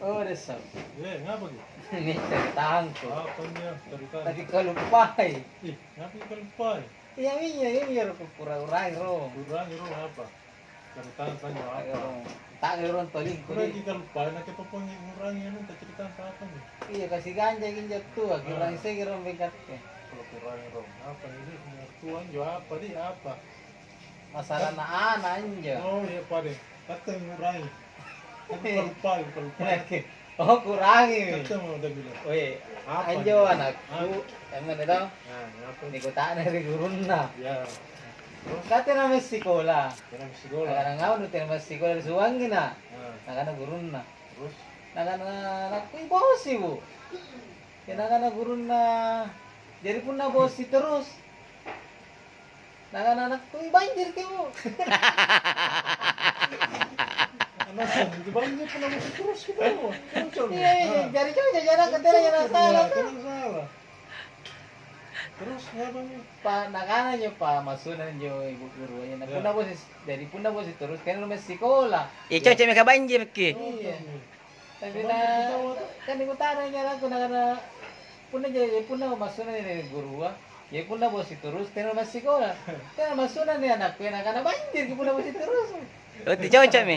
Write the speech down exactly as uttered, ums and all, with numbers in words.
Oh, dessa. Eh, ngapa ki? Ini ceritangku. Apa nia ceritana? Tadi kaluppai. Ih, ngapa kaluppai? Iya, iya, iya, iya, pura-purai rong. Purai rong apa? Ceritana tanya apa? Ayo, rong. Tanya rong tolingku. Pura ki kaluppai, na kepopongi ngurangi anu, ceritana apa nih? Iya, kasi ganja ginjo tua, ah, kiurangi segi rong bengkatte. Kalau kurangi rong, apa ini? Tua anjo apa di? Apa? Masalah na ana anjo. Oh, iya, pade. Katte ngurangi. Aku kalupai, kalupai. Oh, kurangi. Katte mau udah bilang. Weh, apa anjo nih? Anakku, ah, emang itu? Nah, ngapa? Nikutana ri gurunna. Ya. Terus? Katte namanya sekolah. Kena sekolah. Nakana ngau nu tena sikola ri suangi na. Ah. Nakana gurunna. Terus? Nakana anakku, "Ih, bosi, Bu." Ya, nakana gurunna, "Jari punna bosi terus?" Nakana anakku, "Ih, banjir ki, Bu." Anakku, "Banjir punna bosi terus ki, Bu." Iya, iya, ah, jari coba jajana katena jana salah, tena salah. Terus ngapa mi? Pa, nakana njo pa massuna njo ibu guru, "Ya, na punna bosi, jari punna bosi terus, tena massikola." Iya, cocok meka banjir ki. Iya. Tapi na, kan nikutana njo anakku, nakana, "Punna ja-, punna massuna ni gurua, ya punna bosi terus, tena massikola." Tena massuna ni anakku, ya nakana banjir ki punna bosi terus. Oh, ti cocok mi.